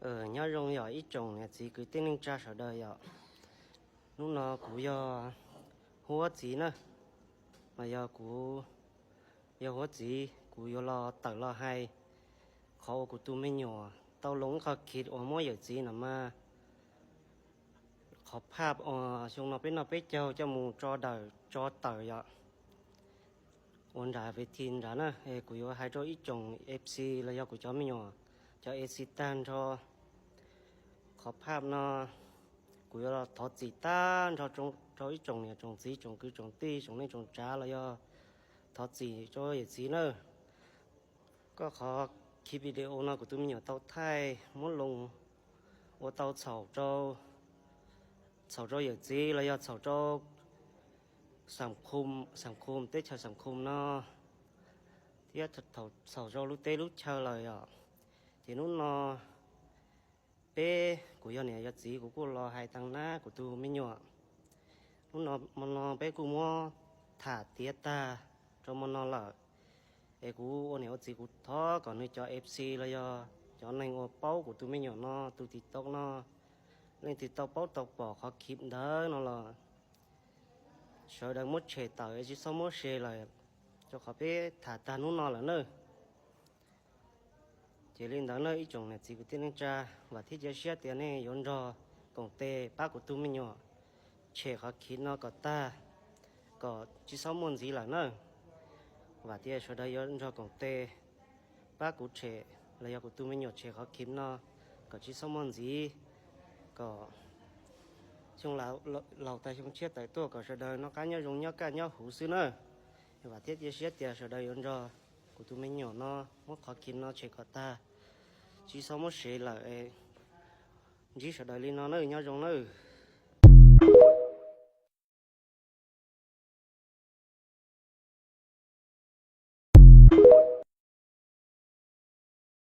Nyob zoo yog ib tsoom niam txiv kwv tij neej tsa sawv daws yom. Hnub no kuv yog Huab Txiv na, mas yog kuv yog Huab Txiv, kuv yuav los tawm los hais qhov uas kuv tus me nyuam tau loo ib qho khiv uas muab yawm txiv no mas qhov phaj uas xyoo no peb noj peb caug coj mus tso dawm tso tawm yom, ua nram ves thi nrad na. Kuv yuav hais rau ib tsoom F C los yog kuv cov me nyuam cov F C tag nrho. Qhov phaj no kuv yuav los thov txim tag nrho rau ib tsoom niam tsoom txiv tsoom kwv tsoom tij tsoom neej tsoom tsav los yog thov txim rau yawm txiv nawb. Koj qhov khiv video no kuv tus me nyuam tau thaij muab loo ua tau txhaum rau, txhaum rau yawm txiv los yog txhaum rau Xam Khum, Xam Khum teb chaws Xam Khum no, thiab txhaum rau lub teb lub chaw lawm yom. Ces hnub no peb, kuv yog niam yog txiv kuv kuj los hais tag nrho kuv tus me nyuam. Hnub no mo no peb kuj muab tham tiav tag rau mo no lawm. Es kuv ua niam ua txiv kuv thov kom nws cov F C los yog cov neeg uas paub kuv tus me nyuam no tus TikTok no, leej twg tau paub tau pom qhov khiv ntawd no los sawv daws muab tshem tawm tsis txhob muab share lawm, rau qhov peb tham tag hnub no lawm na. Ces li ntawd na ib tsoom niam txiv kwv tij neej tsa, vam thiab cia siab tias nej yuav nrog koom tes pab kuv tus me nyuam tshem qhov khiv no kom tag, kom tsis txhob muaj ntxiv lawm na. Vam tias sawv daws yuav nrog koom tes pab kuv tshem los yog kuv tus me nyuam tshem qhov khiv no kom tsis txhob muaj ntxiv, kom xyoo laus tas xyoo tshiab tawm tuaj kom sawv daws noj qab nyob zoo nyob kaj nyob huv xwb na. Vam thiab cia siab tias sawv daws yuav nrog kuv tus me nyuam no muab qhov khiv no tshem kom tag, tsis txhob muab share lawm. Ntsib sawv daws li no na, nyob zoo na.